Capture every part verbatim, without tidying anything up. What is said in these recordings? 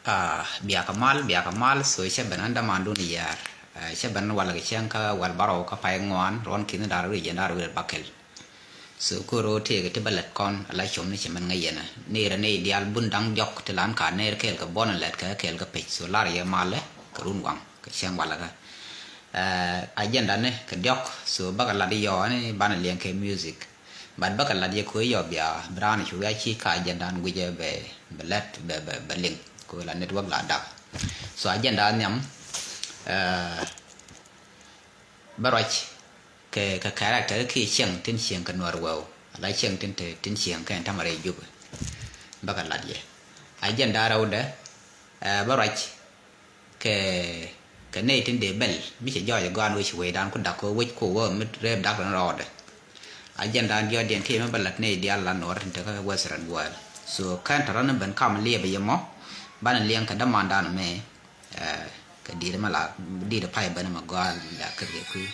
Ah, biakä mal, biakä mal, so cä ben an dämandun yɛɛr. Ah, cä ben wal kɛ cäŋ kä wal bärɔw kä pay ŋuan, ruɔn ki̱n da̱r wi̱c jɛn da̱r wi̱c bakɛl. So koro tëëkɛ ti bä lät kɔn, ala com ni cɛ mɛn ŋäc yɛn. Nɛɛrɛ nɛy diaal bun da̱ŋ diɔ̱k ti lan ka nɛɛr kɛɛl kɛ buɔ̱n lät kɛ kɛɛl kɛ pec. So lar yɛ malɛ kɛ run waŋ kɛ cäŋ walɛ kä. Eh, agenda ni kɛ diɔ̱k, so bäkɛ lat yɔ ni banɛ liɛŋ kɛ music. But bäkɛ lat yɛ ko̱ yɔ bia bi raan cu wiac ci ka agenda ni guicɛ bɛ, bɛ lät, bɛ, bɛ, bɛ liŋ. Ko̱ la network la dak. So agenda nhiam, eh, bä ruac kɛ, kɛ character kiɛ cieŋ tin cieŋ kɛ Nuɔr Wɛw. Ala cieŋ tin te, tin cieŋ kɛ ɛn tämɛ rɛy Jubɛ. Bäkɛ lat yɛ. Agenda rɛwdɛ, eh, bä ruac kɛ, kɛ nɛy tin dee bɛl mi cɛ jɔɔc ɛ gɔaan wec wecdan ku dak kɛ wec ku wä mi rɛp dak rɛn rɔɔdɛ. Agenda diɔ̱ɔ̱diɛn kiɛ mi bä lat nɛy diaal la Nuɔr tin te kä Western world. So kɛn tɔrɔ ni ben kam liɛpɛ yɛ mɔ banɛ liɛŋ kɛ dämandan mɛ. Eh, kɛ di̱i̱t mɛ la di̱i̱t pay ben mɛ gɔaa la kɛ riek kui̱.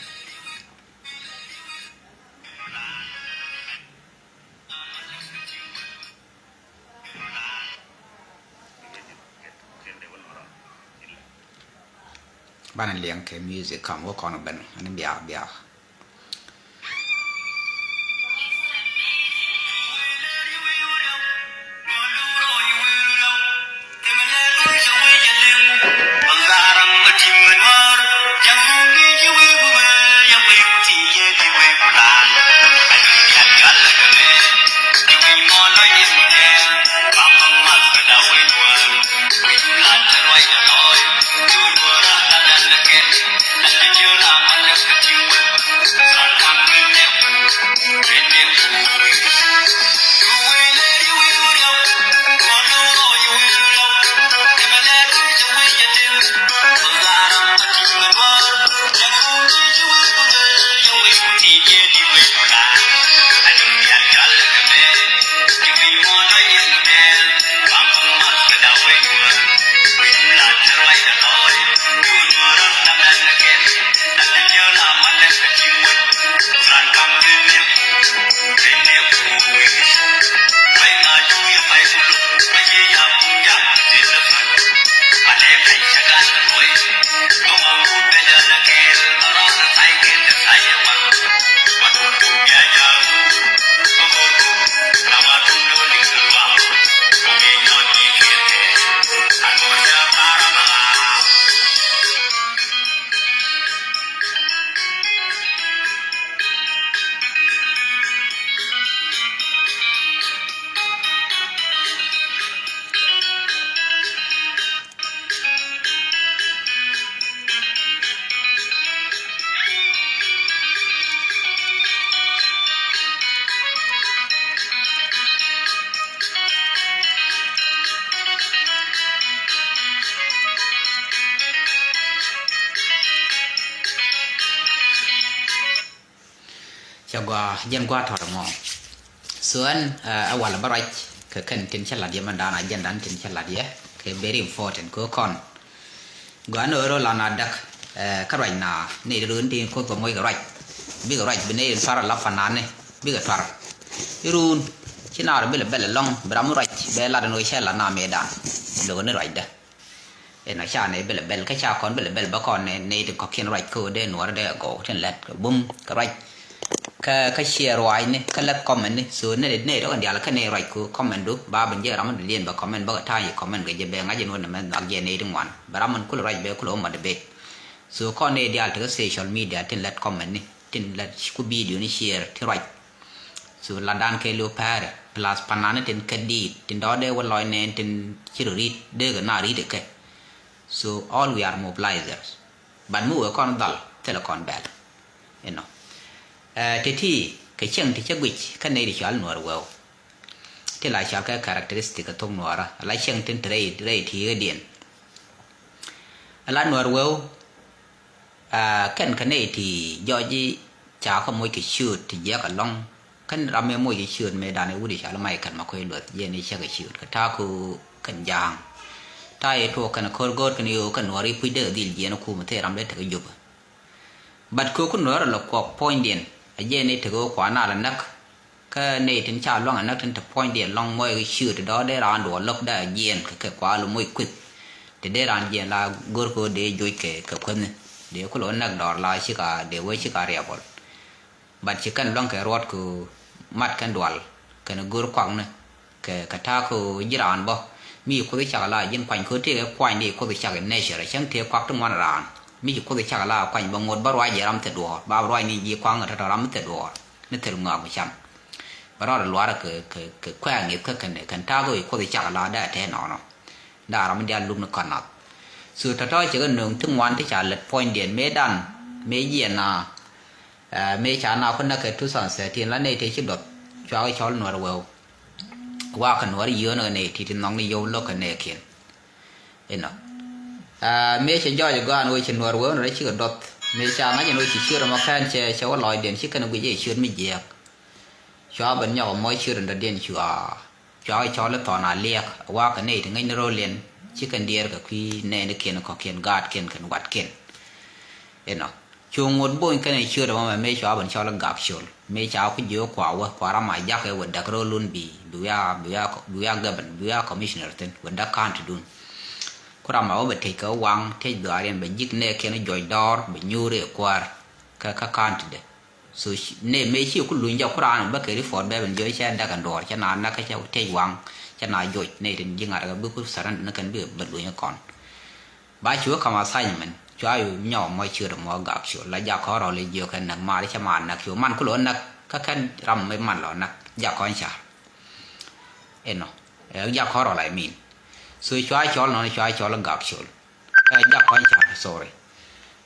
Banɛ liɛŋ kɛ music kam wä kɔn ben ani biak biak. Cɛ gua jɛn gua tɔt mɔ. So ɛn, eh, ɛ wal bä ruac kɛ kɛn tin cä lat yɛ mɛn dan agenda tin cä lat yɛ kɛ very important kɛ kɔn. Gua ni oro la na däk, eh, kä ruac na ni ri run tin koth kɛ moc kɛ ruac. Bikɛ ruac bi ni ri tuar la fanani bikɛ tuar. Irun ci na ri bilɛ bɛl lɔŋ bi ram ruac bɛ lat ni cɛ la na me dan. Lok ni ruac dä. Inɔ ca nɛy bɛl bɛl kä ca kɔn bɛl bɛl bä kɔn nɛy, nɛy ti kɔ̱kiɛn ruac kä dee nuɔr dee agɔw tin lɛt kɛ bum kɛ ruac. Kä, kä ciɛ ruacni kä lɛth comment ni. So nɛy, nɛy rɔ kɛn diaal kä nɛy ruac ku comment du ba ben jɛ ram mi dee liɛn bɛ comment bä kɛ ta̱a̱ yi comment kɛ jɛ bɛ ŋa̱c in wä nɛ mɛ nhɔak jɛ nɛy ti ŋuan bɛ ram min kul ruac bɛ kul wä motivate. So kɔn nɛy diaal ti kä social media tin lɛt comment ni tin lɛt ku video ni share ti ruac. So latdan kɛ liw pɛrɛ plus panani tin kä diit tin dɔɔdɛ wä lɔc nɛn tin ci rɔ ri̱t dee kɛ na ri̱t kɛ. So all we are mobilizers. But mi wee kɔn dhal thilɛ kɔn bɛl. Inɔ. Eh, ti ti kɛ cieŋ ti cä guic kä nɛy ti cɔal Nuɔr Wɛw. Ti la cɔal kɛ characteristic kɛ thok Nuɔrä ala cieŋ tin ti rɛy, rɛy ti ɣä diɛn. Ala Nuɔr Wɛw. Ah, kɛn kɛ nɛy ti jɔc i̱ ca kɛ moc kɛ ciööt ti jiäk alɔŋ. Kɛn ram mëë moc kɛ ciööt mëë dan i̱ wut i̱ cal mac kɛn ma kuec luɔth jiɛn i̱ cä kɛ ciööt kɛ ta̱a̱ ku kɛn ja̱a̱ŋ. Ta̱a̱ i̱ tuɔɔk kɛn ko̱r go̱o̱r kɛn i̱ ɣöö kɛn nuɔɔr i̱ puc dee dhil jiɛn i̱ kum thil ram dee tekɛ jupä. But kööku nuɔɔr ala kuɔk puɔ̱nydiɛn a jiɛn i̱ tekɛ ɣöö kuan al anäk. Kä nɛy tin ca luaŋ anäk tin te puɔ̱nydiɛn lɔ̱ŋ muɔc kɛ ciööt ti dɔ̱ɔ̱dɛ raan duɔɔr lo̱k dee a jiɛɛn kɛ kɛ kual moc kueth. Te dee raan jiɛn la go̱r kɛ ɣöö dee joc kɛ, kɛ kuäthni. Dee ku lɔ näk dɔɔr la cika, dee wee cika riɛpɔl. But ci kɛn luäŋ kɛ ruɔt kɛ mat kɛn dual kɛn go̱r kuakni. Kɛ, kɛ ta̱a̱ kɛ ɣöö ji̱ raan bä mi ci Kuoth cak la ji̱n kuany kɛ ɣöö tëëkɛ kuany dee Kuoth cak in nature. Cäŋ tëë kuak ti ŋuan raan mi ci Kuoth cak la kuany bä ŋot bä ruac jɛ ram thil duɔ̱ɔ̱r. Ba ruac ni ji̱ kuaŋ tɔ̱tɔ̱ ram mi thil duɔ̱ɔ̱r ni thil ŋɔak mi cam. Bä rɔɔdɛ luaarä kɛ, kɛ, kɛ kuɛ̈ɛ̈ ŋi̱th kä kɛn, kɛn ta̱a̱ kɛ ɣöö ci Kuoth cak la dee tɛɛ nɔnɔ. Nda ram mi diaal luk ni kɔn nath. So tɔ̱tɔ̱ cɛ kɛ nööŋ ti ŋuan ti ca lät puɔ̱nydiɛn mëëdan mëë jiɛn na, eh, mëë ca na kun näk kɛ two thousand thirteen la nɛy tëë ci duɔth. Cua kɛ cɔl Nuäär Wëëu. Wa kɛ Nuäär yio̱o̱n kɛ nɛy ti ti nhɔk ni yio̱w lo̱k kɛ nɛɛkiɛn. Inɔ. Eh, mëë cɛ jɔɔc gɔaan wee ci Nuäär Wëëu ni rɛy cikɛ duɔth. Mëë ca ŋa̱c ɛn wee ci ciöt ɛmɔ kɛn cɛ, cɛ wä lɔcdiɛn ci kɛn guic ɛ ciöt mi jiääk. Cua ben nyɔk ɛmɔ ciöt ɛn dɔ̱diɛn cua. Cua kɛ cɔl i̱ Thɔn Aliɛk, wa kɛ nɛy ti ŋäcni ro̱o̱liɛn, ci kɛn diɛɛr kɛ kui̱ nɛɛnikiɛn kɔ̱kiɛn gaatkiɛn kɛn watkiɛn. Inɔ. Cu ŋot bony kɛn i̱ ciöt ɛmɔ mɛ mëë cua ben cɔl i̱ Gak Col. Mëë ca ku jiök kua wä, kua ram a jakä wä däk ro̱o̱lun bi, bi wiaa, bi wiaa, bi wiaa gɛbɛn, bi wiaa commissioner thi̱n, wä däk county dun. Ku ram a wä bɛ tec kɛ waŋ, tec dhɔaariɛn bɛ ji̱k nɛɛkiɛn i̱ juɔc dɔɔr, bɛ nyuur i̱ kuäär. Kä, kä county dɛ. So, ci, nɛ mëë ci ku luny jɛ ku raan bä kɛ report bɛ ben jiɔ cɛ däk ɛn duɔɔr, cɛ na näk kä cɛ tec waŋ, cɛ na joc, nɛ tin ji̱ ŋa̱t kɛ bi ku surrender ni kɛn bi bä luny kɔn. Ba cu kam assignment, cua yu nyɔk mɔ ciöt mɔ Gak Col, la jak kɔn rɔl jiɔ kɛ näk maar, cɛ maar näk cu, man ku lɔ näk, kä kɛn ram mi man lɔ näk, jak kɔn car. Inɔ, ɛ jak kɔn rɔl, I mean. So, cua cɔl nɔn, cua cɔl Gak Col. Ɛ jak kɔn car, sorry.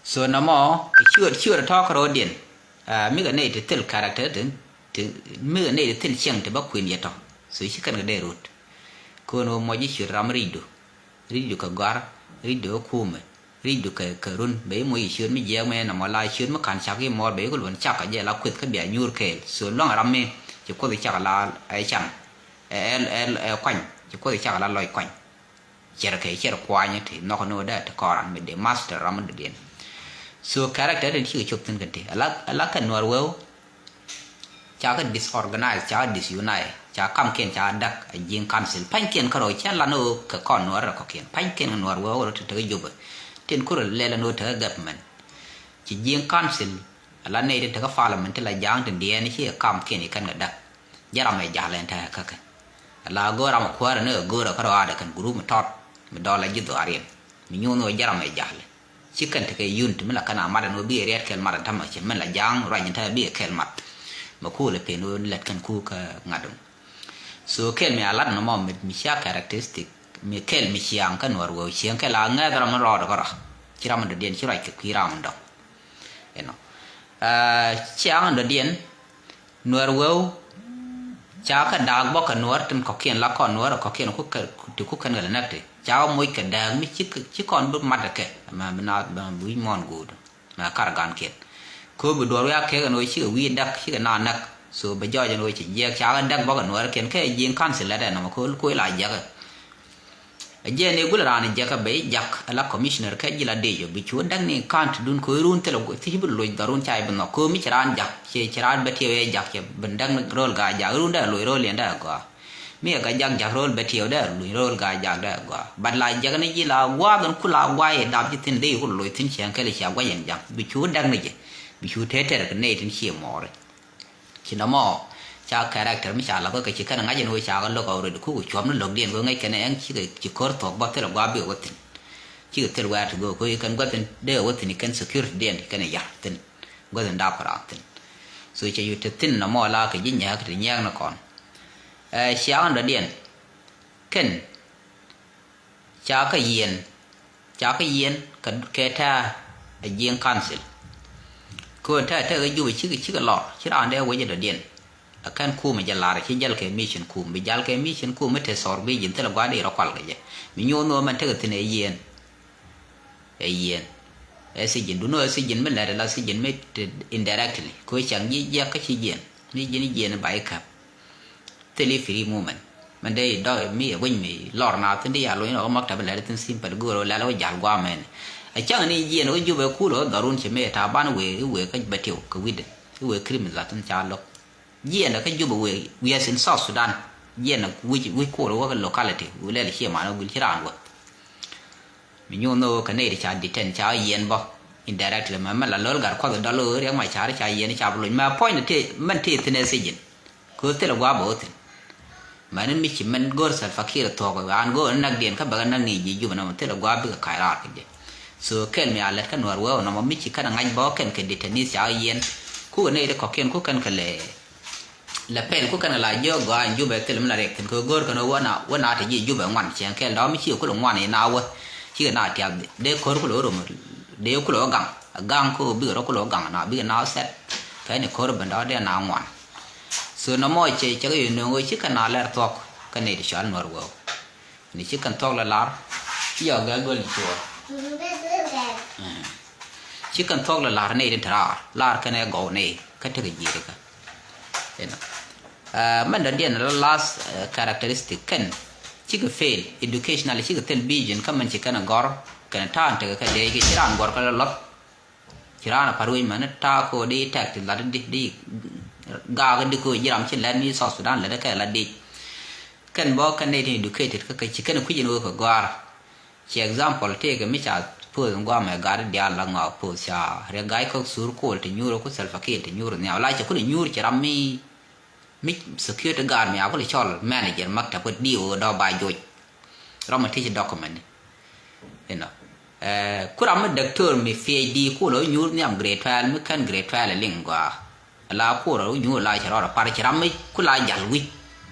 So, nɔmɔ, ciöt, ciöt tɔ̱ kä ro̱o̱diɛn. Ah, mi kɛ nɛy ti thil character ti, ti, mi kɛ nɛy ti thil cieŋ ti bä kuën yɛ tɔ̱. So, ci kɛn kɛ dee rut. Kɔn wä mɔ ji̱ ciöt ram ricdu. Ricdu kɛ gɔ̱a̱r, ricdu kɛ kumɛ, ricdu kɛ, kɛ run. Bɛ i̱ moc i̱ ciöt mi jiɛɛk mɛ nɔmɔ la ciöt mi ka̱n cak i̱ mɔɔr bɛ i̱ kɛ luɔ̱n cak kɛ jɛ la kueth kä bia nyuur kɛɛl. So, luaŋ ram mi ci Kuoth cak la ɛ can. Ɛ, ɛ, ɛ, ɛ kuany. Ci Kuoth cak la lɔc kuany. Cɛr kɛ cɛr kuany ti nhɔk ni wä dee ti kɔran mi dee master ram mi dee diɛn. So character tin cikɛ cop thin kɛ ti. Ala, ala kɛ Nuäär Wëëu. Ca kɛ disorganize, ca kɛ disunite, ca kamkiɛn ca däk a ji̱n council. Pa̱nykiɛn kärɔ̱ cɛn lan ni wä kɛ kɔn Nuäär rɛ kɔ̱kiɛn. Pa̱nykiɛn kɛ Nuäär Wëëu rɔ ti tekɛ Jubɛ. Tin kurɛ lɛl ni wä tekɛ government. Ci ji̱n council, ala nɛy ti tekɛ parliament ti la ja̱a̱ŋ tin diɛɛn ci kɛ kamkiɛn i kɛn kɛ däk. Jɛ ram ɛ ja̱l ɛn tɛ̈ kä kɛn. La go̱o̱r ram ɛ kuäärä ni ɛ go̱o̱rä kärɔ̱ aadɛ kɛn group mi tɔt mi dɔl a ji̱ dhɔaariɛn. Mi nyuun ɣöö jɛ ram ɛ ja̱l. Ci kɛn tekɛ unity mi la kɛn a mat ɛn ɣöö bikɛ riɛt kɛl mat ɛn täämɛ cɛ mɛn la ja̱a̱ŋ ruac ɛn täämɛ bikɛ kɛl mat. Mɛ kuulɛ pen ɣöö lät kɛn kuuk kä ŋa̱t ɛn. So kɛl mi a lat nɔmɔ mi, mi cia characteristic mi kɛl mi ciaŋ kä Nuäär Wëëu cieŋ kɛl a ŋɛth ram mi rɔɔdɛ kärɔ̱. Ci ram mi dɔ̱diɛn ci ruac kɛ kui̱ ram mi dɔ̱ŋ. Inɔ. Ah, ciaŋ dɔ̱diɛn Nuäär Wëëu ca kɛ daak bä kɛ Nuäär tin kɔ̱kiɛn la kɔn Nuäär kɔ̱kiɛn ku kɛ ti ku kɛn kɛ lɛ näk ti. Ca kɛ moc kɛ dääk mi ci, ci kɔn bi mat kɛ. Mɛ bi naath bɛ wi̱c muɔ̱ɔ̱n guut. Mɛ kar gankiɛn. Kööbi duɔ̱ɔ̱r wiak kek ɛn ɣöö cikɛ wi̱i̱ däk cikɛ naath näk. So bɛ jɔɔc ɛn ɣöö ci jiɛk ca kɛ däk bä kɛ Nuäärkiɛn kɛ ji̱ council lɛt ɛn nɔmɔ kööl kuec la jiɛk. Ɛ jɛn i̱ gul raan i̱ jɛkä bɛ i̱ jak ala commissioner kɛ ji̱ la dec ɔ bi cu däk ni county dun ko̱ i̱ run thilɛ guɔ thiec bi loc dhɔrun ca i̱ bi nhɔk ko̱ mi ci raan jak ci, ci raan bɛ tiɛw i̱ jak cɛ bi däk ni ro̱l gaa jak run dee loc ro̱l yɛn dee gɔaa. Mi ɛ gaa jak jak ro̱l bɛ tiɛw dee luny ro̱l gaa jak dee gɔaa. But la jɛkä ni ji̱ la gua̱a̱th in ku la gua̱a̱ i̱ dap ji̱ thi̱n dee i̱ ku loc thi̱n ciɛŋ kɛl i̱ cia gua̱c yɛn jak bi cu däk ni jɛ bi cu tëë tɛr kɛ nɛy tin ciɛ mɔɔri. Ci nɔmɔ ca character mi ca lath kä kɛ ci kɛn ŋa̱c ɛn ɣöö ca kɛ lo̱k already kukɛ cuɔ̱p ni lo̱kdiɛn kɛ ŋäc kɛn ɛn cikɛ ci ko̱r thuɔ̱k bä thilɛ gua̱a̱p bikɛ wä thi̱n. Cikɛ thil wɛɛr ti go̱o̱k ko̱ ci kɛn gua̱th in dee wä thi̱n ci kɛn security diɛn ci kɛn yar thi̱n. Gua̱th in dap kɛ raan thi̱n. So cɛ cu te thi̱n nɔmɔ la kɛ ji̱ nyääk ti nyɛɛk ni kɔn. Ɛ ciaŋ in dɔ̱diɛn kɛn Ca kä yiɛn, ca kä yiɛn kɛ, kɛ tɛ̈ ɛ jiɛn council. Kɛ ɣöö tɛ̈, tɛ̈ kɛ Jubɛ cikɛ, cikɛ lɔr, ci raan dee wec ɛ dɔ̱diɛn. Ɛ kɛn kumɛ jɛ lar, ci jäl kɛ mission kum, bi jäl kɛ mission kum mi te thɔr bi ji̱n thilɛ gua̱a̱r di rɔ kual kɛ jɛ. Mi nyuɔ̱th ni ɣöö mɛn tekɛ thi̱n ɛ yiɛn. Ɛ yiɛn. Ɛ sijin, duundɛ ɣöö sijin mi lɛt ala sijin mi te indirectly. Kɛ ɣöö cäŋ ji̱ jiɛk kä ci jiɛn. Mi ji̱n jiɛn ba i̱ käp. Thil i̱ free movement. Mɛn dee i̱ dɔ̱k mi ɛ guiny mi lɔr na thi̱n di ya luny rɔ kä maktab lɛl thi̱n simple go̱o̱r ɣöö lɛl ɣöö ja̱l gua̱a̱ mɛn. Ɛ cäŋ ni jiɛn ɣöö Jubɛ kulɛ ɣöö dhɔrun ci mëë ta̱a̱ ban wëë i̱ wëë kä Bɛtiw kɛ wi̱cdɛ i̱ wëë criminal la thi̱n ca lo̱k. Jiɛn kä Jubɛ wëë, we are in South Sudan. Jiɛn wi̱c, wi̱c kulɛ wä kä locality wëë lɛl ciɛ man wä guil ci raan wä. Mi nyuun ni ɣöö kɛ nɛy ti ca detain ca yiɛn bä indirectly, mɛ mɛ la lo̱l gat kuɔth dɔl ɣöö Riɛk Macar ca yiɛn ca bi loc, mɛ puɔ̱ny ni ti mɛn ti thi̱n ɛ thiec ji̱n. Kɛ ɣöö thilɛ gua̱a̱ bä ɣöö thi̱n. Mɛn ni mi ci mɛn go̱r Salva Kiir thuɔ̱k an go̱r ni näkdiɛn kä bɛ kɛ näk ni ji̱ Jubɛ nɔmɔ, thilɛ gua̱a̱ bikɛ kac raar kɛ jɛ. So kɛl mi a lät kä Nuäär wee ɔ nɔmɔ, mi ci kɛn a ŋa̱c bä kɛn kɛ detainees ca yiɛn. Kukɛ nɛy ti kɔ̱kiɛn kukɛn kɛ lɛ lɛ pɛl kukɛn kɛ la jiök gɔaa in Jubɛ thil mi la riɛk thi̱n kɛ go̱r kɛn wä na wä na te ji̱ Jubɛ ŋuan, cieŋ kɛl dɔ̱ mi ci kulɛ ŋuan in a wä. Cikɛ na tiak dee ko̱r kulɛ wä rom, dee kulɛ wä gaŋ. Gaŋ ko bikɛ rɔ kulɛ wä gaŋ na bikɛ na wä sɛt. Kɛn ni ko̱r ben dɔ̱ dee na ŋuan. So nɔmɔ cɛ cɛ kɛ yɛ nöŋ wä cikɛ na lɛr thuɔ̱k kɛ nɛy ti cɔal Nuäär wee ɔ. Ni ci kɛn thuɔ̱k lɛ lar. Yɔ gɛ göl ni cuɔɔr. Ci kɛn thuɔ̱k lɛ lar nɛy tin te raar, lar kɛn ɛ gɔw nɛy kä tekɛ ji̱ rikä. Inɔ mɛn dɔ̱diɛn la last characteristic kɛn cikɛ fail educational, cikɛ thil vision kä mɛn ci kɛn ɛ gɔr kɛn ta̱a̱n tekɛ kɛ dee ci raan gɔr kɛ lɔt. Ci raan a pa̱r wec mɛn ta̱a̱ ko di tɛk ti lat di di gaak di ko ji̱ ram ci lɛt ni South Sudan lɛt kɛ lat di. Kɛn bä kɛn nɛy tin educated kä kɛ ci kɛn kui̱c in wee kɛ gɔaar. Ci example tëëkɛ mi ca poth in guamɛ gat diaal la ŋɔak poth ca Riɛk Ga̱a̱c Kɔk sur kol ti nyuur ku Salva Kiir ti nyuur nhiam la ci kulɛ nyuur ci ram mi mi security guard mi a kulɛ cɔl manager maktab kä D O dɔ ba joc. Ram mi ti ci document ni. Inɔ ku ram mi doctor mi P H D kulɛ wä nyuur nhiam grade twelve mi kɛn grade twelve liŋ gɔaa. La kulɛ wä nyuur la ci rɔɔd a par ci ram mi kula jal wi̱c.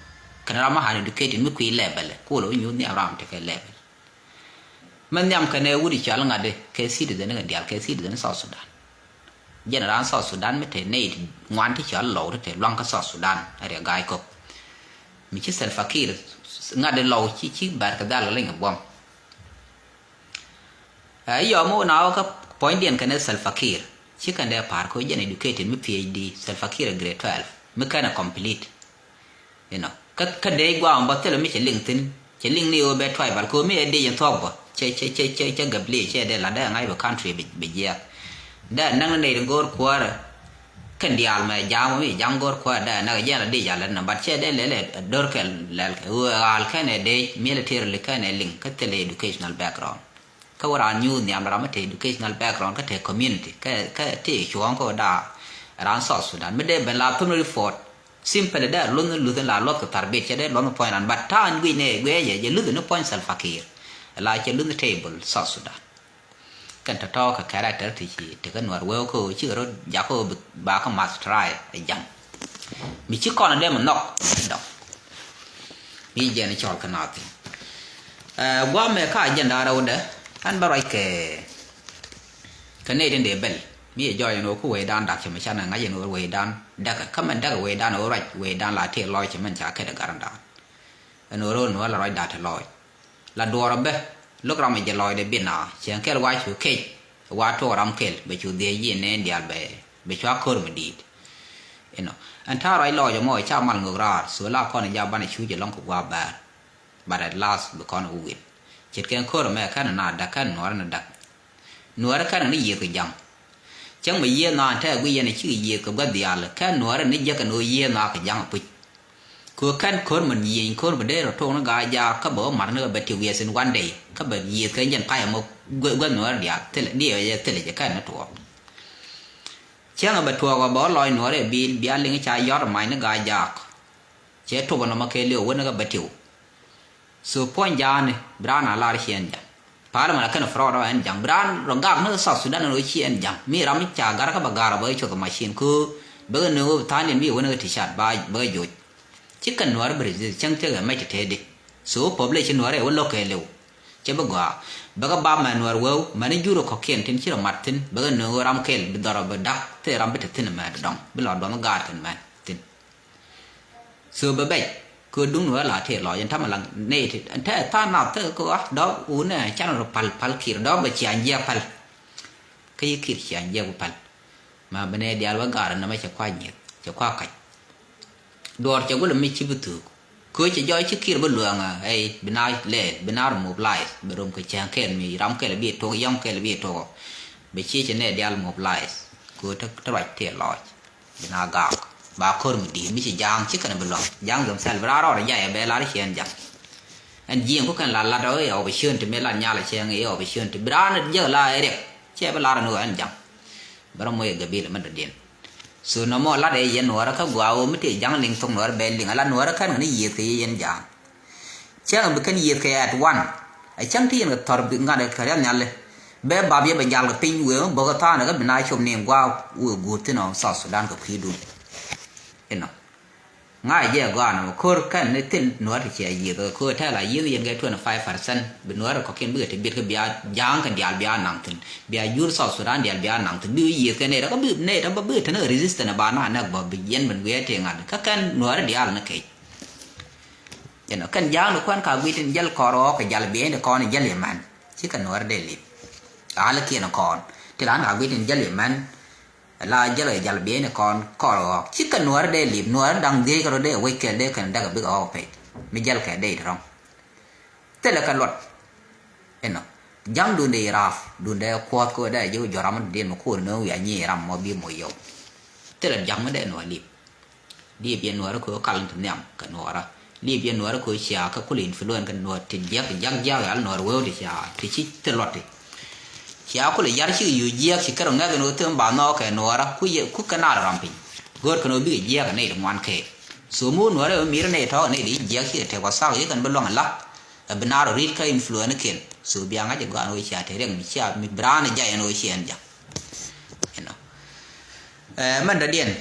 Kɛn ram mi han educated mi kui̱ level kulɛ wä nyuur nhiam ram tekɛ level. Mɛ nhiam kɛn ɛ wut i̱ cɔal ŋa̱t di kɛ citizen kɛ diaal kɛ citizen South Sudan. Jɛn raan South Sudan mi te nɛy ti ŋuan ti cɔal Lɔw ti te luaŋ kä South Sudan ɛ Riɛk Ga̱a̱c Kɔk. Mi ci Salva Kiir ŋa̱t di Lɔw ci ci bɛr kɛ dhal kɛ leny kɛ buɔ̱m. Ɛ yɔm mi wä na wä kä puɔ̱nydiɛn kɛn ɛ Salva Kiir ci kɛn dee pa̱a̱r kɛ wä jɛn educated mi P H D Salva Kiir ɛ grade twelve mi kɛn ɛ complete. Inɔ kä kä dee guam bä thilɛ mi cɛ liŋ thi̱n cɛ liŋ ni ɣöö bɛ tribal kɛ ɣöö mi ɛ dee jɛ thuɔ̱k bä cɛ cɛ cɛ cɛ cɛ gabli cɛ dee la dee ŋa̱c bɛ country bɛ jiɛɛk. Dee näŋ ni nɛy ti go̱o̱r kuäärä. Kɛn diaal mɛ ja̱a̱ŋ mi ja̱a̱ŋ go̱o̱r kuäärä dee näk jɛn la dee jɛ lät nɔ but cɛ dee lɛl ɛ do̱r kɛ lɛl kɛ ɣöö ɣaal kɛn ɛ dee military li kɛn ɛ liŋ kä thilɛ educational background. Kä wä raan nyuuth nhiam ram mi te educational background kä te community kä kä te cuɔ̱ɔ̱ŋ kä wä daa raan South Sudan mi dee ben la thum ni report. Simple dee luth ni luth ni la luɔth kɛ thar bit cɛ dee luɔth ni puɔ̱ny ran but ta̱a̱n guic ni guic jɛ jɛ luth ni puɔ̱ny Salva Kiir. La cɛ luth ni table South Sudan. Kɛn tɔ̱tɔ̱ kɛ character ti ci ti kä Nuäär wee kä cikɛ rɔ jak kä ba kä math try ɛ ja̱ŋ. Mi ci kɔn dee mi nhɔk dɔk. Mi jɛn cɔl kä nath. Guamɛ ka agenda rɛwdɛ ɛn bä ruac kɛ kɛ nɛy tin dee bɛl mi jɛ jɔɔc ɛn ɣöö kä wecdan dak cɛ mɛ canɛ ŋa̱c ɛn ɣöö wecdan däkɛ kä mɛn däkɛ wecdan ɣöö ruac wecdan la tëë lɔc cɛ mɛn ca kɛt ɛ garändan. Ɛn ɣöö rööl ni wä la ruacda te lɔc. La duɔɔr ɛ bä lo̱k ram ɛ jɛ lɔcdɛ bi na cɛ kɛl wa cu kec wa tuɔɔk ram kɛl bɛ cu dhiec ji̱ nɛn diaal bɛ bɛ cua ko̱r mi di̱i̱t. Inɔ ɛn ta̱a̱ ruac lɔɔc ɛmɔ ca mal ŋök raar so la kɔn ɛ jaa banɛ cuc ɛlɔ̱ŋ kɛ gua̱a̱p bäär. But at last bi kɔn ɛ wä win ce̱tkɛn ko̱r ɛmɛ kɛn ɛ na däk kɛn nuɔ̱ɔ̱rä ni däk. Nuɔ̱ɔ̱rä kɛn ɛ ni yiëëth kɛ ja̱ŋ. Cäŋ mɛ yiëëth na ɛn tɛk guic yɛn ɛ cikɛ yiëëth kɛ gua̱th diaal kɛn nuɔ̱ɔ̱rä ni jiäk kɛn ɣöö yiëëth na kɛ ja̱ŋ ɛ puc. Kɛ ɣöö kɛn ko̱r mɛ nyieny ko̱r mɛ dee rɔ tok ni gaa jaak kä bɛ wä mat ni kɛ bɛ ti wiɛth in one day kä bɛ yiëëth kɛ jɛn pay ɛmɔ gua̱th nuɔ̱ɔ̱rä diaal thilɛ diɛɛk ɛ thilɛ jɛ kɛn ni tuɔɔk. Cäŋ ɛ bɛ tuɔɔk ɛ bɛ wä lɔc nuɔɔrɛ bil bia liŋ ca yɔt ɛ mac ni gaa jaak. Cɛ tuɔp ɛ nɔmɔ kɛ liw wä ni kɛ bɛ tiw. So puɔ̱ny ja̱a̱ni bi raan a lar ciɛn ja̱ŋ. Pal mɛ la kɛn fraud ɔ ɛn ja̱ŋ bi raan rɔ gak ni South Sudan rɔ ciɛn ja̱ŋ mi ram mi ca gar kä bɛ gar bɛ cuɔth machine ko bɛ kɛ nööŋ wä bi tha̱a̱n diɛn bi wä ni kɛ ti cat ba bɛ kɛ joc. Ci kɛn nuɔɔr bi resist cäŋ thiek ɛ mɛc ti tëëdi. So population nuɔɔr ɛ wä lo̱k kɛ liw. Cɛ bi gɔaa bɛ kɛ bap mɛ nuɔɔr weu mɛn jur kɔ̱kiɛn tin ci rɔ mat thi̱n bɛ kɛ nööŋ wä ram kɛl bi dhɔr bɛ da̱k thil ram bi te thi̱n mɛ dɔ̱ŋ bi lɔ duɔth gaat kɛn mɛn thi̱n. So bɛ bɛc kɛ duŋ ni wee la tëë lɔc ɛn ta̱mɛ la nɛy ti ɛn tɛ tha̱a̱ŋ nath thäk kɛ ɣɔ̱ dɔ̱ wun ɛ can rɔ pal pal kir dɔ̱ bɛ ciaŋ jiɛk pal. Kä yi kir ciaŋ jiɛk bi pal. Ma bi nɛy diaal wä gaar ɛn nɛmɛ cɛ kua nyieth cɛ kua kac. Duɔɔr cɛ gulɛ mi ci bi thuuk. Kɛ cɛ jɔɔc ci kir bi luɛŋ ɛ bi na lɛɛl bi na rɔ mobilize bi rom kɛ cäŋ kɛl mi ram kɛl bi tok yɔ̱ŋ kɛl bi tok. Bɛ ciec cɛ nɛy diaal mobilize kɛ te ruac tëë lɔc. Bi na gak ba ko̱r mi di̱i̱t mi ci ja̱a̱ŋ ci kɛn bi luäŋ ja̱a̱ŋ themselves bi raan rɔɔdɛ jay ɛ bɛ lar ciɛn ja̱ŋ. Ɛn ji̱ ɛn ku kɛn la lat ɔ i̱ opportunity mi lat nyal cɛ ŋi̱i̱ opportunity bi raan jiäk la ɛ riɛk. Cɛ bi lar ɛn ɣöö ɛn ja̱ŋ. Bɛ rɔ moc ɛ gabila mɛ dɔ̱diɛn. So nɔmɔ lat ɛ yɛn nuɔɔrä kä gɔaa ɣöö mi tëë ja̱ŋ liŋ thok nuɔɔrä bɛ liŋ ala nuɔɔrä kɛn ŋäni yiëëth kɛ yɛ yɛn ja̱a̱ŋ. Cäŋ bi kɛn yiëëth kɛ at one. Ɛ cäŋ ti yɛn kɛ thɔr bi ŋa̱t kɛ riath nhiali. Bɛ bap yɛ bɛ jal kɛ piny wëë mi bäk ɛ tha̱a̱n ɛ kä bi na cop ni gua̱a̱k wëë guur thin ɔ South Sudan kɛ kui̱dun. Inɔ. Ŋa̱c jɛ gɔaa nɔmɔ ko̱r kɛn ni thil nuɔ̱ɔ̱r ti cia yiëth ɛ ko̱r tɛl a yiëth yɛn kɛ twenty five percent bi nuɔ̱ɔ̱r kɔ̱kiɛn bikɛ ti biet kä bia ja̱a̱ŋ kɛ diaal bia naŋ thi̱n bia jur South Sudan diaal bia naŋ thi̱n bi wi̱i̱ yiëth kɛ nɛy rɛ kä bi nɛy rɛ bä bi tɛn resistant ba na nɛk bä bi yɛn ben wiee ti ŋa̱t kä kɛn nuɔ̱ɔ̱r diaal ni kec. Inɔ kɛn ja̱a̱ŋ ni kuan ka gui̱t in jäl kɔr ɣɔɔk kɛ jal bieyni kɔn in jäl yɛ män. Cikɛ nuɔ̱ɔ̱r dee lip. Alikiɛn kɔn ti lan ka gui̱t in jäl yɛ män. La jäl kɛ jal bieyni kɔn kɔr ɣɔɔk cikɛ nuɔ̱ɔ̱r dee lip nuɔ̱ɔ̱r da̱ŋ dhiec kɛ rɔ dee wec kɛl dee kɛn däk a bik a ɣɔɔk pec. Mi jäl kɛ dee ti rɔ̱ŋ. Thilɛ kɛ luɔt. Inɔ ja̱ŋ dundɛ i raaf dundɛ kuɔth kɛ wä dee ji̱ wä jɔram dee mi kuɔn ni wä wiaa nyi ram mɔ bi mɔ yɔw. Thilɛ ja̱ŋ mi dee nuɔ̱ɔ̱r lip. Liep yɛn nuɔɔrä kɛ ɣöö kal in ti nhiam kɛ nuɔɔrä. Liep yɛn nuɔɔrä kɛ ɣöö cia kä kulɛ influence kɛ nuɔɔr ti jiäk jiäk jiäk yal nuɔɔr wee ti cia ti ci thil luɔt ti. Cia kulɛ yar ci kɛ yio̱o̱ jiäk ci kärɛ ŋɛk in ɣöö thim ba nhɔɔk kɛ nuɔɔrä ku yɛ ku kɛ naar ram piny. Go̱o̱r kɛn ɣöö bikɛ jiäk kɛ nɛy ti ŋuan kɛɛl. So mu nuɔɔrä ɣöö mir nɛy tɔ̱ kɛ nɛy ti jiäk ci kɛ tɛk wa thak yi kɛn bi luäŋ ala. Ɛ bi naar ɔ ri̱t kä influence kɛn. So bia ŋa̱c ɛ gɔaa in ɣöö cia te riɛk mi cia mi bi raan ɛ jay in ɣöö ci ɛn ja̱k. You know. Ɛ mɛn dɔ̱diɛn.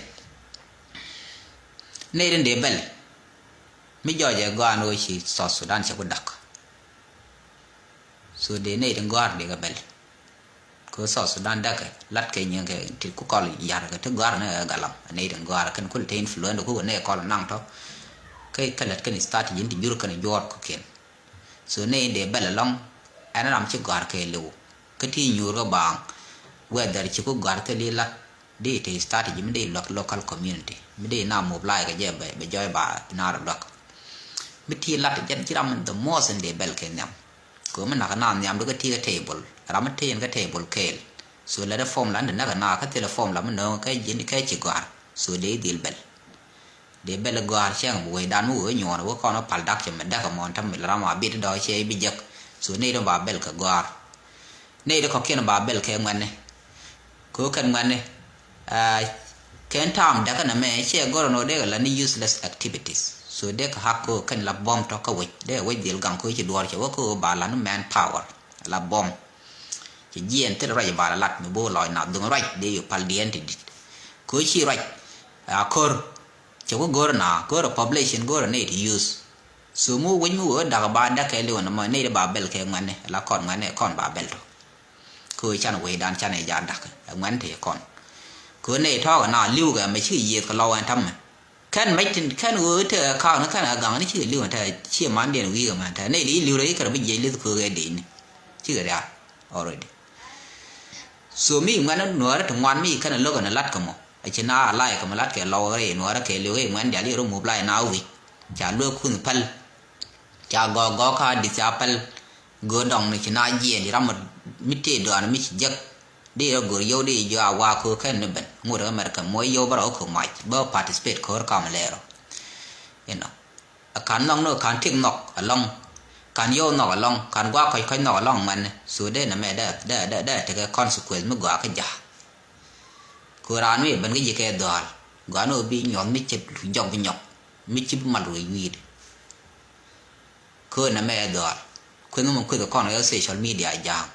Nɛy tin dee bɛl mi jɔɔc ɛ gɔaa ni ɣöö ci South Sudan cɛ ku da̱k. So dee nɛy tin gɔ̱a̱r dee kɛ bɛl. Kɛ ɣöö South Sudan da̱kɛ lat kɛ nyiŋ kɛ ti ku kɔl ya̱r kɛ ti gɔ̱a̱r ni ɛ galam nɛy tin gɔ̱a̱r kɛn kul te influence ku kɛ nɛy kɔl naŋ tɔ. Kɛ kɛ lät kɛn strategy in ti jur kɛn juɔɔr kɔ̱kiɛn. So nɛy in dee bɛl ɛlɔ̱ŋ ɛn ram ci gɔ̱a̱r kɛ liw kä ti nyuur kɛ baaŋ. Whether ci ku gɔ̱a̱r thil i̱ la di te strategy mi di lɔk local community mi di na mobilize kɛ jɛ bɛ bɛ jɔy ba nar luäk. Mi ti lat jɛn ci ram in the most in dee bɛl kɛ nhiam. Kɛ mi nak na nhiam di kä ti kɛ table ram mi ti in kɛ table kɛɛl. So lɛ di formula in di nak na kä thilɛ formula mi nööŋ kɛ ji̱n kɛ ci gɔ̱a̱r. So dee dhil bɛl. Dee bɛl gɔ̱a̱r cäŋ bi wecdan mi wee nyuɔɔn wee kɔn wä pal dak cɛ mɛ däk ɛmɔ ɛn tämɛ ram a bit dɔ̱ cɛ i̱ bi jek. So nɛy dɔ̱ ba bɛl kɛ gɔ̱a̱r. Nɛy dɔ̱ kɔ̱kiɛn ba bɛl kɛ ŋuɛ̈tni. Kɛ ɣöö kɛn ŋuɛ̈tni kɛn ta̱a̱m däk ɛn ɛmɛ cɛ gɔ̱r ɛn ɣöö dee kɛ la ni useless activities. So dee kɛ hack kɛ ɣöö kɛn la bɔm tɔ̱ kä wec dee kɛ wec dhil gaŋ kɛ ɣöö ci duɔ̱ɔ̱r cɛ wä kɛ ɣöö ba la ni manpower. La bɔm. Cɛ jiɛɛn thil ruac ba la lat mi bo̱o̱ lɔc na dhuŋ ruac dee yɛ pal diɛɛn ti di̱t. Kɛ ɣöö ci ruac a ko̱r. Cɛ ku go̱r na go̱r population go̱r nɛy ti use. So mi wec mi wee dak ba dak kɛ liw nɔmɔ nɛy ti ba bɛl kɛ ŋuɛ̈tni la kɔn ŋuɛ̈tni kɔn ba bɛl tɔ. Kɛ ɣöö can wecdan can ɛ ja dak ɛ ŋuɛ̈tni ti kɔn. Kɛ ɣöö nɛy tɔ̱ɔ̱k na liw kɛ mɛ cikɛ yiëëth kɛ lɔw ɛn ta̱mɛ. Kɛn mɛc tin kɛn ɣöö tekɛ ka̱a̱k ni kɛn ɛ gaŋ ni cikɛ liw ɛn tɛ ciɛ mandiɛn wi̱i̱ kɛ mɛn tɛ nɛy ti liw rɛ ikɛ rɛ bi jiɛc li̱th köök ɛ dec ni. Cikɛ riaar already. So mi ŋuɛ̈tni nuɔɔri ti ŋuan mi kɛn ɛ lo̱k ɛn ɛ la̱t kɛ mɔ. A ci na a lay kɛ mi la̱t kɛ lɔw rɛy nuɔɔrä kɛ li̱w kɛ ŋuɛ̈n diaal i̱ rɔ mup lay na wi̱c. Ca luek kunh päl. Ca gɔk gɔk ka di̱th ca päl. Go̱o̱r dɔŋ ni ci na jiɛɛn i̱ ram mi tëë dɔɔn mi ci jek. Di rɔ go̱o̱r yio̱w di jɔa wa ko̱o̱k kɛn ni ben ŋot America muɔc yio̱w bä rɔ ko̱o̱k mac bä participate ko̱o̱r kam lɛɛrɔ. You know. Kan nhɔk ni kan tik nhɔk alɔŋ. Kan yio̱w nhɔk alɔŋ kan guak kɔc kɔc nhɔk alɔŋ ŋuɛ̈ni. So dee nɛmɛ dee dee dee dee tekɛ consequence mi gɔaa kä ja̱a̱. Kɛ raan mi ben kä ji̱ kɛ dhɔaal gɔaa ni ɣöö bi nyuɔth mi cɛ jɔk bi nyɔk mi ci bi mal ruëëc wi̱i̱dɛ. Kɛ nɛmɛ ɛ dhɔaal kueth mi kueth kɔn kɛ social media ja̱a̱ŋ.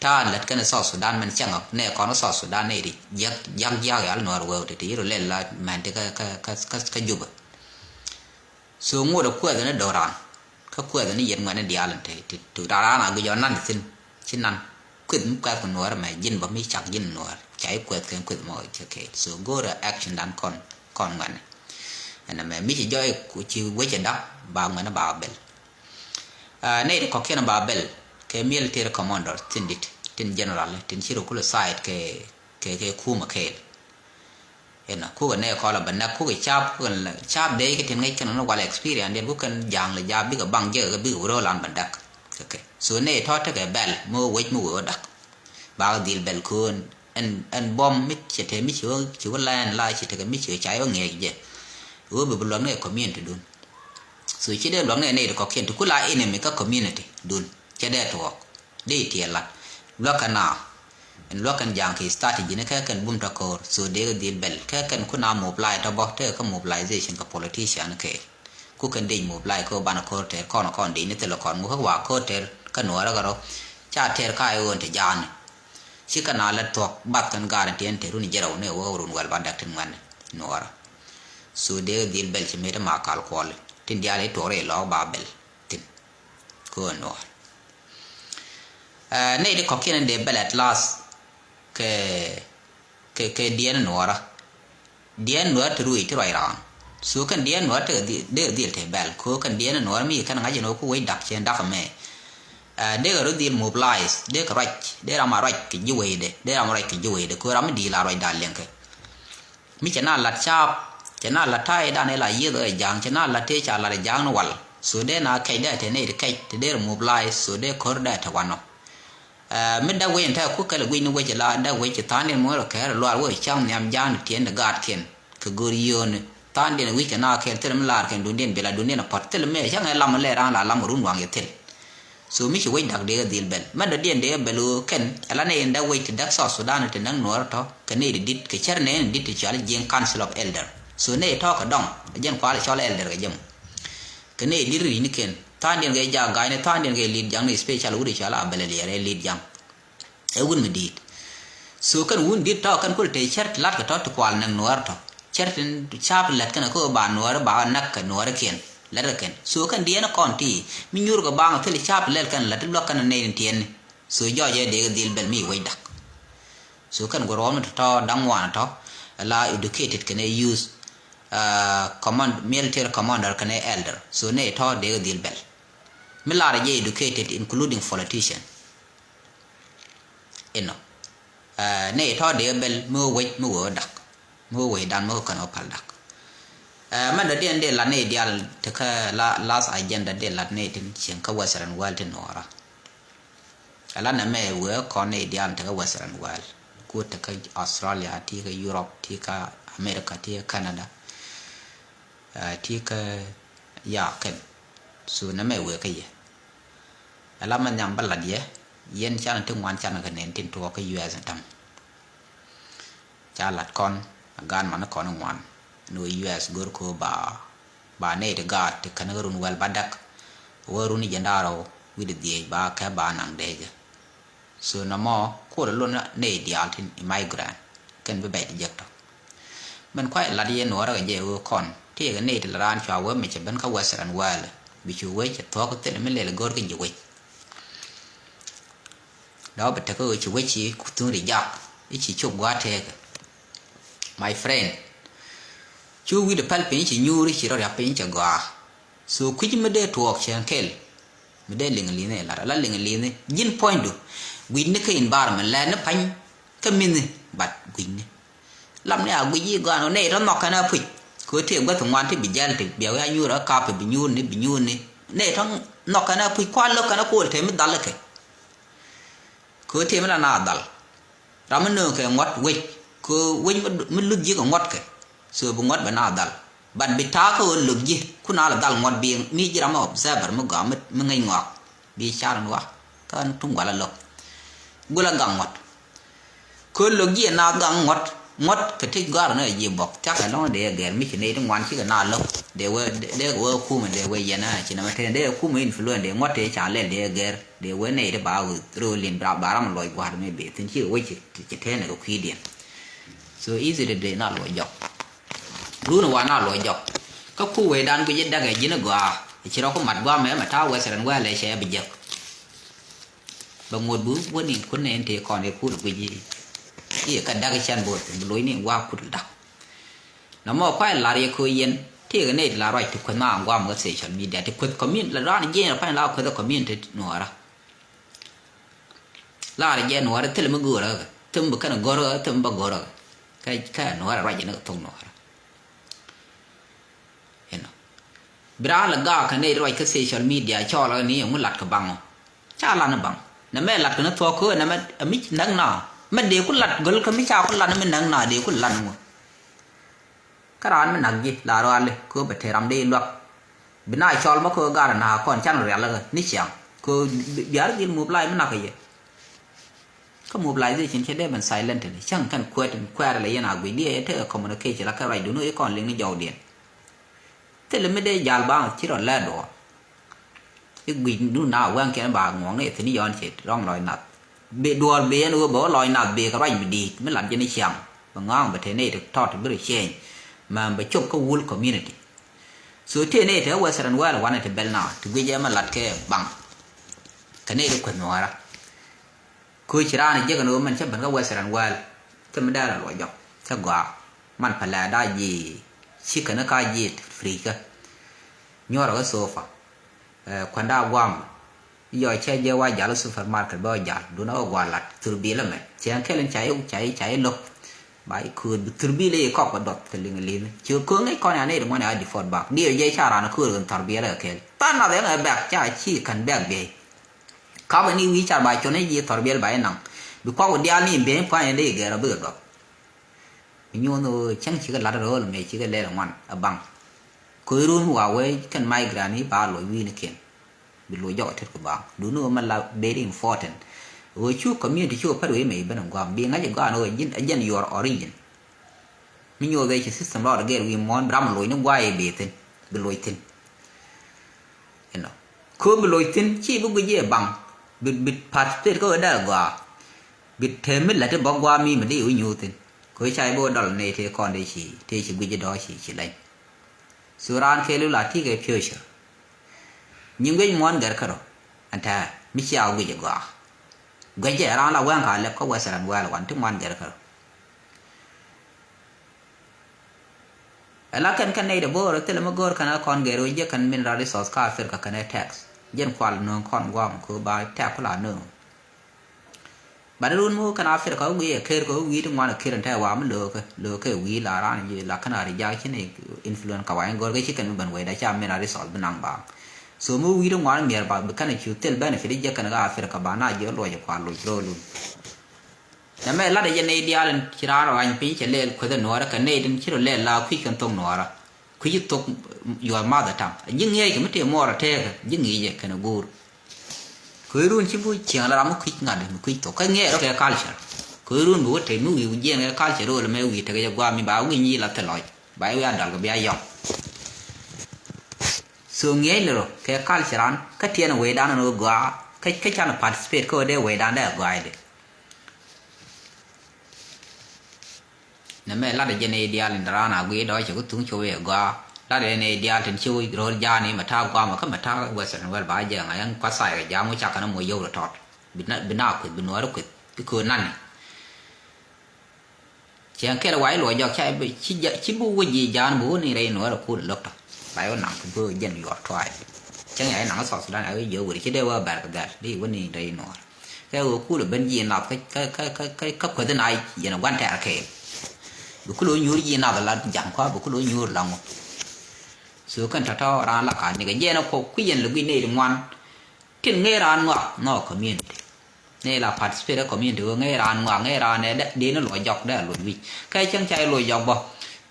Ta̱a̱ lät kɛn South Sudan mɛn cäŋ ɔ nɛ kɔn South Sudan nɛ ri jiäk jiäk jiäk yal nuɔɔr wee ti ti yir lɛl la mɛn ti kä kä kä kä Juba. So ŋot ɛ kuɛth ni do̱ran kä kuɛth ni yet ŋuɛ̈tni diaal in te ti ti raan a guic ɔ nan ti thi̱n. Ci nan kueth mi kuɛth kɛ nuɔɔr mɛ ji̱n bä mi cak ji̱n nuɔɔr ca i̱ kuɛth kɛn kueth mɔ cɛ kɛɛl so go̱o̱rɛ action dan kɔn kɔn ŋuɛ̈tni. Ɛn ɛmɛ mi ci jɔy ci wec ɛ dak ba ŋuɛ̈tni ba bɛl. Nɛy ti kɔ̱kiɛn ba bɛl kɛ military commander tin dit tin general tin ci rɔ kulɛ side kɛ kɛ kɛ kumɛ kɛɛl. Inɔ kukɛ nɛ kɔl a bɛ näk kukɛ cap kukɛ cap dee kɛ tin ŋäc kɛn ni wal experience diɛn kukɛn ja̱a̱ŋ lɛ ja̱a̱ bikɛ baŋ jekɛ kɛ bikɛ wurä lan bɛ dak. Okay. So nɛ tɔ̱ tekɛ bɛl mi wec mi wee wä dak. Bakɛ dhil bɛl köön ɛn ɛn bɔm mi cɛ te mi ci wä ci wä lɛn la ci tekɛ mi ci wä ca yɛ wä ŋiɛc jɛ. Wä bi bi luäk ni community dun. So ci dee luäk ni nɛy ti kɔ̱kiɛn ti kula enemy kä community dun cɛ dee tuɔɔk dee tiɛɛl lat luäk kɛn a. Ɛn luäk kɛn ja̱a̱ŋ kɛ strategy ni kɛ kɛn bum tɔ ko̱o̱r. So dee kɛ dhil bɛl kɛ kɛn kuna mobilize tɔ bɔ tekɛ kä mobilization kɛ politician kɛ ku kɛn dec mobilize kɛ banɛ ko̱o̱r tɛɛr kɔn kɔn dec ni thilɛ kɔn ŋu kä wa ko̱o̱r tɛɛr kä nuɔɔrä kɛ rɔ ca tɛɛr ka ɛ ɣöön ti ja̱a̱ni. Ci kɛn a lät thuɔ̱k bath kɛn ga̱a̱r in tiɛn tɛɛr run jɛ rɛw ni ɛ wä run wɛl ba dɛk tin ŋuɛn nuɔɔrä. So dee dhil bɛl ci mëë ti ma kal kuɔli tin diaal i̱ tuɔk rɛy lɔɔk ba bɛl thi̱n. Kɛ ɣöö nuɔɔr nɛy ti kɔ̱kiɛn in dee bɛl at last kɛ kɛ kɛ diɛn nuɔɔrä. Diɛn nuɔɔr ti ruëc ti ruac raan. So kɛn diɛn nuɔɔr ti dee dhil te bɛl kɛ ɣöö kɛn diɛn nuɔɔr mi kɛn ŋa̱c in ɣöö ku wec dak cɛ dak mɛ. Dee kɛ rɔ dhil mobilize dee kɛ ruac dee ram a ruac kɛ ji̱ wecdɛ dee ram a ruac kɛ ji̱ wecdɛ kɛ ɣöö ram mi di̱i̱l a ruac dal liɛŋkɛ. Mi cɛ na lat caap cɛ na lat ta̱a̱ i̱ dan ila yieth ɛ ja̱a̱ŋ cɛ na lat tëë ca lat ɛ ja̱a̱ŋ ni wal. So dee na kɛc dee te nɛy ti kɛc te dee mobilize so dee ko̱r dee te wanɔ. Mi dee wec in te ku kɛl guic ni wec ila dee wec ci tha̱a̱ŋ diɛn muɔ̱ɔ̱r kɛɛr luaar wec cäŋ nhiam ja̱a̱ŋ ni tiɛn ti gaatkiɛn kɛ go̱r yio̱o̱ni. Tha̱a̱ŋ diɛn wi̱c kɛ na kɛɛl thil mi laarkiɛn duŋdiɛn bila duŋdiɛn a pɔt thil mi cäŋ ɛ lam lɛ raan la lam run waŋ yɛ thil. So mi ci wec dak dee kɛ dhil bɛl mɛ dɔ̱diɛn dee kɛ bɛl ɣöö kɛn ala nɛy in dak wec ti dak South Sudan ti näk nuɔɔr tɔ̱ kɛ nɛy ti di̱t kɛ cär nɛy in di̱t ti cɔal ji̱ council of elder. So nɛy tɔ̱ kɛ dɔŋ jɛn kual cɔl elder kɛ jɛ mɔ. Kɛ nɛy di̱t ri̱cnikiɛn tha̱a̱ŋdiɛn kɛ jak ga̱a̱cni tha̱a̱ŋdiɛn kɛ li̱t jaŋni special wut ti cɔal a bɛl liɛɛr ɛ li̱t jaŋ. Ɛ wut mi di̱i̱t. So kɛn wun di̱t tɔ̱ kɛn kul te cär ti lat kɛ tɔ̱ ti kual näk nuɔɔr tɔ̱ cär ti ca̱a̱p ti lät kɛn kä ba nuɔɔr ba näk kɛ nuɔɔr kiɛn lät kɛ kɛn. So kɛn diɛn kɔn ti mi nyuur kɛ baŋ thil ca̱a̱p ti lɛl kɛn lät ti luäk kɛn nɛy ni tiɛn ni. So jɔɔc ɛ dee kɛ dhil bɛl mi wec dak. So kɛn guɔ ruɔm ni tɔ̱ tɔ̱ da̱ŋ wan tɔ̱ la educated kɛn ɛ youth, command military commander kɛn ɛ elder. So nɛy tɔ̱ dee kɛ dhil bɛl mi lar jɛ educated including politician. Inɔ nɛ itɔ dee bɛl mi wä wec mi wä dak mi wä wec dan mi wä kɛn wä pal dak. Mɛn dɔ diɛn dee lat ni dial ti kä last agenda dee lat ni tin cieŋ kä Western world ti nuɔɔra. Ala nɛ mɛ wee kɔn ni dial ti kä Western world ku ti kä Australia ti kä Europe ti kä America ti kä Canada. Ti kä ya kɛn. So nɛ mɛ wee kä yɛ. Ala mɛ nhiam bä lat yɛ yɛn canɛ ti ŋuan canɛ kɛ nɛn tin tuɔɔk kä U S tam. Ca lat kɔn a gaat mani kɔn ŋuan ni wee U S go̱r ko ba ba nɛy ti gaat ti kɛn kä run wɛl ba däk. Wä run jɛn da̱rä wi̱cdɛ dhiec ba kɛ ba naŋ dee jɛ. So nɔmɔ kuɔt lon nɛy diaal tin immigrant kɛn bi bɛc ti jek tɔ. Mɛn kuay lat yɛ nuɔrä kɛ jɛ wee kɔn ti kɛ nɛy ti la raan cua wee mɛ cɛ ben kä Western world bi cu wee cɛ thuɔk thil mi lɛl go̱r kä ji̱ wec. Dɔ̱ bɛ tekɛ wee ci wec ci thun ri jak i̱ ci cop gua̱a̱ tekɛ. My friend, cu wi̱cdɛ päl piny ci nyuuri ci rɔ riap piny cɛ gɔaa. So kui̱c mi dee tuɔɔk cɛ kɛl. Mi dee liŋ li̱ni lat ala liŋ li̱ni ji̱n puɔ̱nydu. Gui̱cni kä environment lɛɛni pa̱ny kä mi̱ni but gui̱cni. Lamni a gui̱c i̱ gɔaa nɔ nɛy tɔ nhɔk kɛn a puc. Kɛ ɣöö tëë guäth ŋuan ti bi jɛl ti bia wi̱i̱ a nyuur a kap bi nyuurni bi nyuurni. Nɛy tɔ nhɔk kɛn a puc kua̱r lo̱k kɛn a kool tëë mi dhal ikɛ. Kɛ ɣöö tëë mi la na dhal. Ram mi nööŋ kɛ ŋuɔ̱t wec kɛ wec mi luth ji̱ kɛ ŋuɔ̱t kɛ. So bi ŋuɔ̱t bɛ na dhal. But bi ta̱a̱ kä ɣöö lo̱k ji̱ ku na lɛ dhal ŋuɔ̱t bi mi ji̱ ram mi observer mi gɔaa mi ŋäc ŋɔak. Bi car in wa kä ni tuŋ gual a lo̱k. Gul a gaŋ ŋuɔ̱t. Kɛ ɣöö lo̱k ji̱ ɛ na gaŋ ŋuɔ̱t ŋuɔ̱t kɛ ti gɔ̱a̱r ni ɛ ji̱ bɔk thia̱k ɛlɔ̱ŋ dee ɛ gɛr mi ci nɛy ti ŋuan cikɛ na lo̱k. Dee wee dee wee kumɛ dee wee yɛn a ci nɛmɛ tɛn dee kumɛ influence dee ŋuɔ̱t tee ca lɛl dee ɛ gɛr. Dee wee nɛy ti ba wee rööl in ba ram luɔc gua̱a̱r mi bee thi̱n ci wec ci tɛn kɛ kui̱diɛn. So easy de dee na luɔc jɔk. Run wa na luɔc jɔk kä ku wee dan guic i̱ däk ɛ ji̱n i̱ gɔaa. Ci rɔ ku mat gua̱a̱r mɛ mɛ ta̱a̱ western wɛl ɛ cɛ bi jek. Bɛ ŋot bi wä ni kun nɛ in tëë kɔn kɛ kut guic i̱ i̱ kɛ däk i̱ cɛn bo̱o̱th bi lo̱c ni wa kut däk. Nɔmɔ kuay lar yɛ köö yɛn tëëkɛ nɛy ti la ruac ti kueth ma ŋuam kä social media ti kueth community la raan jiɛn rɔ pa̱ny la kueth community nuɔɔra. Lar jɛ nuɔɔra thil mi göörä kɛ thil mi bi kɛn göörä kɛ thil mi bä göörä kɛ kɛ nuɔɔra ruac jɛ ni kɛ thok nuɔɔra. Inɔ bi raan la gaak kɛ nɛy ti ruac kä social media cɔɔl kɛ ni yɛ ŋu lat kɛ baŋ ɔ. Ca lan i̱ baŋ nɛ mɛ lat kɛ ni thuɔ̱k köö nɛ mɛ mi näk na mɛ dee ku lat göl kä mi ca ku lan mi näk na dee ku lan ŋu. Kä raan mi nak ji̱ la ruali köö bɛ te ram dee luak. Bi na cɔl ma kɛ ɣöö gat ɛ na kɔn can rial ni ciaŋ kɛ ɣöö bi, biar dhil mobilize mi nak kɛ yɛ. Kä mobilization cɛ dee ben silently cäŋ kɛn kuɛt in kuɛɛr lɛ yɛn a guic diɛ yɛ tekɛ communication la kɛ ruacdun ɣöö i̱ kɔn liŋ ni jɔwdiɛn. Thilɛ mi dee jal ba ci rɔ lɛ duɔɔr. I̱ guic nu na wɛŋkiɛn ba ŋuɔ̱ŋni thi̱n yɔn ci rɔ̱ŋ lɔc nath. Bi duɔɔr bi yɛn ɣöö bɛ wä lɔc nath bi kɛ ruac bi di̱i̱t mi lat jɛn i̱ ciaŋ. Bɛ ŋa̱a̱ŋ bɛ tëë nɛy ti tɔt bi rɔ change. Mɛ bɛ cop kä wul community. So tëë nɛy te Western world wanɛ ti bɛl na ti guic ɛmɛ lat kɛ baŋ. Kɛ nɛy ti kueth nuɔɔra. Kööc ci raan jiäk ɛn ɣöö mɛn cä ben kä Western world. Thil mi dee la luɔc jɔk cä gɔaa. Man pɛ lɛ daa ji̱ ci kɛn kä ji̱ fridge kä. Nyuɔrɛ kä sofa. Ɛ, kuɛnda guam. Yɔ cɛ jɛ wa jal supermarket bä jal dun a wä gua lat thur bil mɛ cɛ kɛl in ca yi ca yi ca yi lo̱k. Ba yi köör bi thur bil yi kɔk bä dɔth kɛ liŋ liŋ ci köör ŋäc kɔn ya ni ri ŋuan ya di fɔt bak di yɔ jɛ ca ran köör kɛ thɔr bil kɛ kɛl than na dhɛ ŋɛ bɛk ca ci kɛn bɛk bɛ. Ka bä ni wi̱i̱ car ba cɔn yi thɔr bil ba yi naŋ bi kɔk dial ni ben puan yi di gɛr a bi kɛ dɔth. Mi nyuɔ̱n ɣöö cäŋ cikɛ la̱t rööl mëë cikɛ lɛl ŋuan a baŋ. Kööc run mi wa wee kɛn migrant i̱ ba luɔc wi̱i̱nikiɛn. Bi luɔc jɔk a tet kɛ baŋ duni ɣöö mɛ la very important. Ɣöö cu community cu pɛt wee mëë ben a guam bi ŋa̱c a guam ɣöö ji̱n a jɛn your origin. Mi nyuɔ̱th ëë ci system rɔɔd gɛɛr wi̱i̱ muɔ̱ɔ̱n bi ram a luɔc ni guay i̱ bi thi̱n bi luɔc thi̱n. Inɔ kööb bi loc thi̱n ci bi guic i̱ baŋ bi bi participate kä wee dee gɔaa. Bi tëë mi läti bä gua̱a̱ mi mi di wi̱c nyuuth thi̱n kɛ wee ca i̱ bi wä dɔl ni tëë kɔn dee ci tëë ci guic i̱ dɔ̱ ci ci leny. So raan kɛɛliw la ti̱i̱ kɛ future. Nyi guic muɔ̱ɔ̱n gɛr kärɔ ɛn tɛ̱̈ɛ̱̈ mi cia guic i̱ gɔaa. Guic i̱ raan la wɛŋ ka lɛp kä Western world wan ti muɔ̱ɔ̱n gɛr kärɔ. Ɛ la kɛn kɛn nɛy dɛ bo̱o̱r thilɛ mi go̱o̱r kɛn a kɔn gɛr wec jɛ kɛn mineral resource kä Africa kɛn ɛ tax. Jɛn kual nööŋ kɔn guam kɛ ba tax kula nööŋ. Bat run mi wä kɛn Africa wä wi̱i̱ ɛ ker kɛ wä wi̱i̱ ti ŋuan ɛ ker ɛn tɛ wa mi löökɛ löökɛ wi̱i̱ la ran ji̱ la kɛn a ri jak ci ni influence ka wa in go̱o̱r kɛ ci kɛn mi ben wec da ca mineral resource bi naŋ ba. So mi wä wi̱i̱ ti ŋuan miɛr ba bi kɛn a cu thil benefit jɛ kɛn kä Africa ba na jiɛ luɔc ɛ kual loc ro̱o̱lun. Nɛmɛ latdɛ jɛ nɛy diaal in ci raan rɔ ɣany piny cɛ lɛɛl kueth ɛ nuɔɔrä kɛ nɛy tin ci rɔ lɛɛl la kui̱c kɛn thok nuɔɔrä. Kui̱c thok your mother tongue. Ji̱ ŋiɛc kɛ mi tëë muɔɔrä tëëkɛ ji̱ ŋi̱i̱cɛ kɛnɛ go̱o̱r. Kɛ run ci bi ciɛŋ la ram mi kui̱c ŋa̱t mi kui̱c thok kä ŋiɛc rɔ kɛ culture. Kɛ run bi wä tëë mi wi̱i̱ wi̱i̱ jiɛn kɛ culture rol mɛ wi̱i̱ tekɛ jɛ gua̱a̱ mi ba wi̱i̱ nyi la thil lɔc ba wi̱i̱ a dɔl kɛ bia yɔŋ. So ŋiɛc ni rɔ kɛ culture an kä tiɛn wecdan ni rɔ gɔaa kä kä can participate kä wä dee wecdan dee gɔaa idɛ. Nɛ mɛ lat jɛ nɛ diaal in raan a gui dɔɔc cɛ ku thuŋ cop yɛ gɔaa. Lat jɛ nɛ diaal tin ci wä ro̱l jaani mɛ ta̱a̱ guamä kä mɛ ta̱a̱ Western world ba jɛ ŋa̱c ɛn kuath say kɛ jaam wä cakɛ nɛ moc yio̱w rɔ tɔt. Bi na bi na kueth bi nuɔɔri kueth bi köö nani. Cɛ kɛl wa i̱ luɔc jɔk ca i̱ bi ci ja ci bi wä ji̱ ja̱a̱n bi wä ni rɛy nuɔɔr a kul lo̱k tɔ. Ba i̱ wä naŋ ti bi wä jɛn yuɔr tɔaay. Cäŋ ya i̱ naŋ South Sudan a wä ji̱ wä wër ci dee wä bɛr kɛ dhɛl di wä ni rɛy nuɔɔr. Kɛ wä kul ben ji̱ nath kä kä kä kä kä kueth na yɛn a guan tɛɛr kɛɛl. Bi kul wä nyuur ji̱ nath la ja̱ŋ kua bi kul wä nyuur la ŋu. So kɛn tɔ̱tɔ̱ raan la ka nikɛ jiɛn a kuɔk kui̱ yɛn lɛ gui̱ nɛy ti ŋuan. Tin ŋäc raan ŋɔak nɔ community. Ni la participate community wä ŋäc raan ŋɔak ŋäc raan ɛ dee ni luɔc jɔk dee luɔc wi̱c. Kɛ cäŋ ca i̱ luɔc jɔk bä.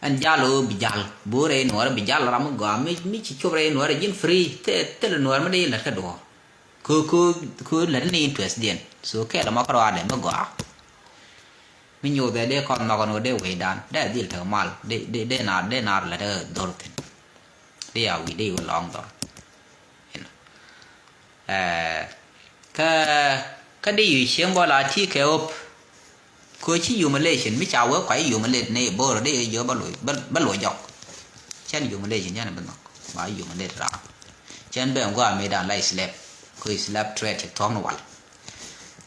Ɛn jal ɣöö bi jal bo̱o̱ rɛy nuɔɔrä bi jal ram mi gɔaa mi mi ci cop rɛy nuɔɔrä ji̱n free thil thil nuɔɔrä mi dee lät kä duɔ̱ɔ̱r. Kö kö kö lät ni interest diɛn. So kɛɛl ɛmɔ kä ruaadɛ mi gɔaa. Mi nyoth ɛ dee kɔn nhɔk ɛn ɣöö dee wecdan dee dhil tek mal dee dee dee naar dee naar lät ɛ dhor thi̱n. Dee a wi̱i̱ dee wä lɔŋ dhor. Inɔ. Ɛ, kä kä di yu cieŋ bɔ la ti kɛ ɣöp. Kö ci humiliation mi ca wee kuay humiliate ni bo̱o̱r di yɛ jiö bä lo̱c bä lo̱c jɔk. Cɛn humiliation cɛn bi nhɔk ba humiliate ram. Cɛn ben gua̱a̱ mi dan la slave kö slave trade cɛ thuɔ̱k ni wal.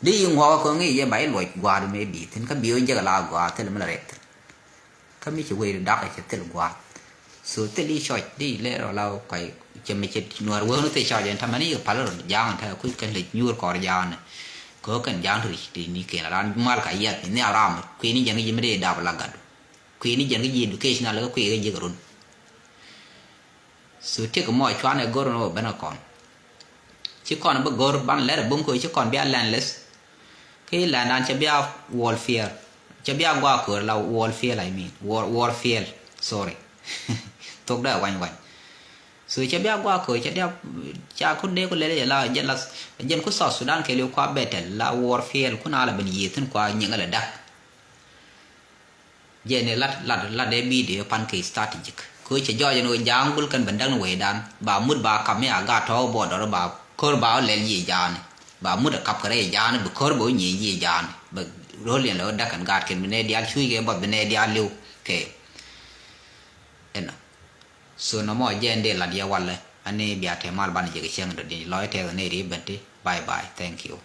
Di yi ŋuɔk kö ŋi̱i̱c yɛ ba yi luɔc gua̱a̱r mi bi thi̱n kä bi wä jek la gua̱a̱r thil mi la rɛk thi̱n. Kä mi ci wec ri dak cɛ thil gua̱a̱r. So thil i̱ cɔc di lɛ rɔ la kuay cɛ mi cɛ nuɔr wee ni thil cɔc ɛn tamɛ ni pal rɔ ja̱a̱ŋ ɛn ta̱a̱ kui̱ kɛn lɛ nyuur kɔr ja̱a̱ŋ ni. Kɛ wä kɛn ja̱a̱ŋ ti ri̱c ti ni kɛn la ran mal ka yiath ni a ram kui̱ ni jɛn ki ji̱ mi dee dap la gat. Kui̱ ni jɛn ki ji̱ education a lɛ kä kui̱ kɛ ji̱ kɛ run. So tiek mɔ cuanɛ go̱r ni wä ben kɔn. Ci kɔn bi go̱r ban lɛr bum ko ci kɔn bia landless. Ki lɛn dan cɛ bia warfare. Cɛ bia gua kör la warfare I mean. War warfare. Sorry. Thok dɛ wany wany. So cɛ bia guak kɛ cɛ dia ca ku dee ku lɛl yɛ la jɛn la jɛn ku South Sudan kɛ liu kua bɛtɛl la warfare ku na la ben yiëë thin kua nyiŋ la dak. Jɛn ni lat lat lat dee video pan kɛ strategic kɛ cɛ jɔɔc ni wä ja̱a̱ŋ gul kɛn ben dak ni wecdan ba mut ba kam mi a gat tɔ̱ bɔɔdɔr ba kör ba wä lɛl yiëë ja̱a̱ni ba mut a kap kɛ rɛy ja̱a̱ni bi kör ba wä nyiëë yiëë ja̱a̱ni bɛ ro̱l yɛn lɛ wä dak kɛn gat kɛn bi nɛ diaal cuc kɛ bɔth bi nɛ diaal liu kɛ. Ɛnɔ. So nɔmɔ jɛ ɛn dee lat yɛ walɛ ani bia tɛ mal banɛ jɛ kɛ cieŋ dɔ̱diɛn lɔc tɛth ni ri bɛn ti. Bye bye. Thank you.